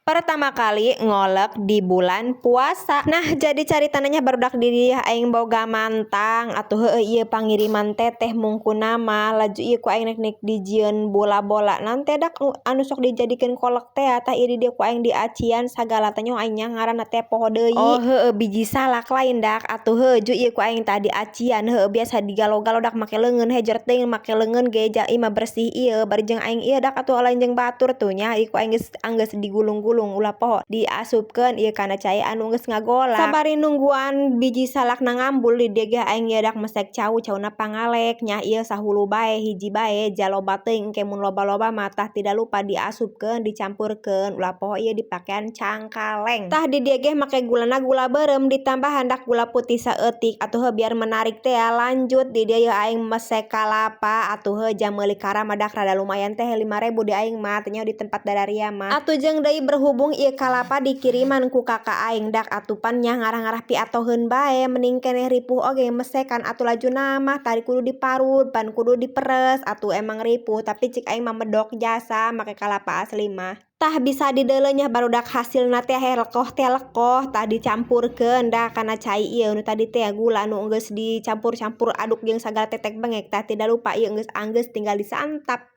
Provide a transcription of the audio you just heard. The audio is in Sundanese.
Pertama kali ngolek di bulan puasa. Nah, jadi caritana nya, barudak, di dieu aing boga mantang atuh. Heueuh, ieu pangiriman teteh mungkuna mah. Laju ieu ku aing nek dijieun bola-bola naon teh dak, anu sok dijadikeun kolek teh. Tah, ieu di dieu ku aing diacian sagala teh nya, aing nya ngaranna teh poho deui. Oh heueuh, biji salak lain dak atuh. Heuh, ju ieu ku aing tah diacian. Heueuh, biasa digalo-galo dak make leungeun, hejer teuing make leungeun ge ja ieu mah bersih ieu. Bari jeung aing ieu dak atuh lain jeung batur tuh nya. Ieu ku aing geus anggeus digulung-gulung, ulah poho diasupkeun ieu kana cai anu geus ngagolak. Sabari nungguan biji salakna ngambul, di dieu ge aing ieu dak mesek cau, cauna pangalek nya. Ieu sahulu bae, hiji bae, ja loba teuing engke mun loba-loba mah. Tah, tidak lupa diasupkeun, dicampurkeun, ulah poho ieu dipakean cangkaleng. Tah, di dieu ge make gulana gula beureum, ditambahan dak gula putih saeutik atuh, heuh, biar menarik teh ya. Lanjut di dieu aing mesek kalapa atuh. Heuh, jang meuli karama dak rada lumayan teh, 5.000 di aing mah teh nya, di tempat dadaria mah atuh. Jeung deui berhubung ieu kalapa dikiriman ku kakak aing dak atuh, pan nya ngarah-ngarah piatoheun bae, mending keneh ripuh oge mesekan atuh. Lajuna mah tadi kudu diparut pan kudu diperes atuh, emang ripuh, tapi cik aing mah medok jasa make kalapa asli mah. Tah, bisa dideuleu nya, barudak, hasilna teh lekoh teh lekoh. Tah, dicampurkeun dah kana cai ieu nu tadi teh, gula nu geus dicampur-campur aduk jeung sagala tetek bengek. Tah, tidak lupa ieu geus anggeus, tinggal disantap.